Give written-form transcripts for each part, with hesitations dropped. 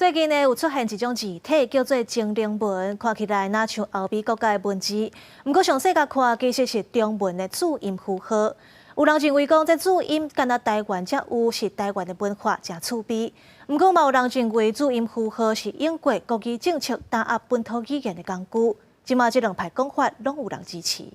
最近呢，有出現一種字體叫做精靈文，看起來若像歐美國家的文字，毋過詳細共看，其實是中文的注音符號。有人認為講，這注音敢若台灣才有，是台灣的文化，誠趣味。毋過嘛有人認為注音符號是英國國語政策打壓本土語言的工具。這馬這兩派講法攏有人支持。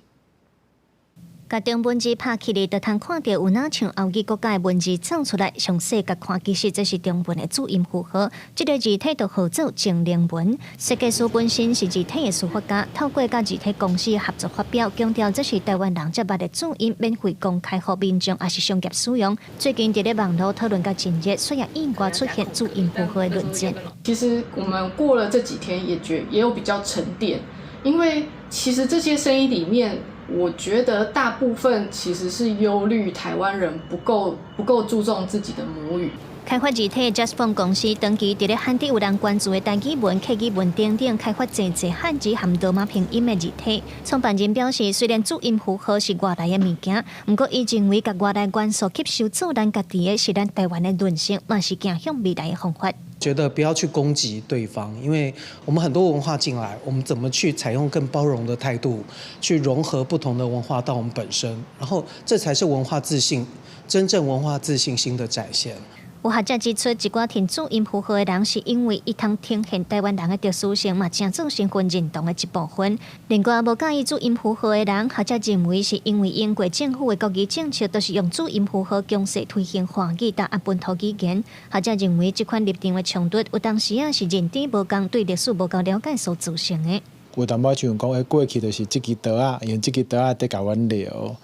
共中文字拍起來，就通看著有若像歐語國家的文字走出來。詳細共看，其實這是中文的注音符號。這個字體就號做精靈文。設計師本身是字體的書法家，透過佮字體公司合作發表，強調這是台灣人才捌的注音，免費公開予民眾，抑是商業使用。最近佇咧網路討論甲真熱，所以意外出現注音符號的論戰。其實我們過了這幾天，也覺也有比較沉澱，因為其實這些聲音裡面，我覺得大部分其實是憂慮台灣人不夠注重自己的母語。開發字體 justfont 公司長期佇咧罕得有人關注的台語文、客語文等等，開發濟濟漢字和羅馬拼音的字體。創辦人表示，雖然注音符號是外來的物件，毋過伊認為共外來元素吸收做咱家己的，是咱台灣的韌性，嘛是走向未來的方法。覺得不要去攻擊對方，因為我們很多文化進來，我們怎麼去採用更包容的態度，去融合不同的文化到我們本身，然後這才是文化自信，真正文化自信心的展現。有學者指出，一寡挺注音符號的人，是因為伊通呈現台灣人的特殊性，嘛成做身份認同的一部分。另外，無佮意注音符號的人，學者認為是因為英國政府的國語政策都是用注音符號強勢推行華語，打壓本土語言。學者認為，這款立場的衝突，有當時仔是認知無仝，對歷史無夠了解所造成的。有淡薄像講，過去就是這支刀仔，用這支刀仔佇共阮撩。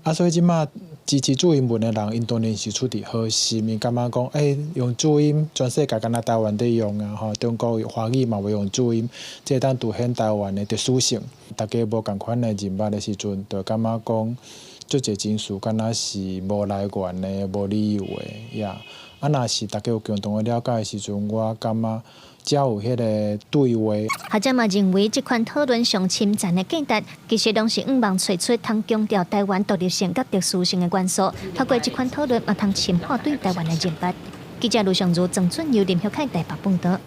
啊，所以這馬支持注音文的人，𪜶當然是出佇好心，𪜶感覺講，用注音，全世界干焦台灣佇用啊，吼，中國華語嘛袂用注音，這會當凸顯台灣的特殊性。大家無仝款的認捌的時陣，就感覺講，足濟情緒敢若是無來源的、無理由的呀。啊，若是大家有共同的了解的時陣，我感覺才有彼个對話。學者嘛認為，這款討論上深層的價值，其實攏是向望揣出通強調台灣獨立性佮特殊性的元素。透過這款討論，嘛通深化對台灣的認捌。記者盧尚如、曾俊佑、林曉凱台北報導。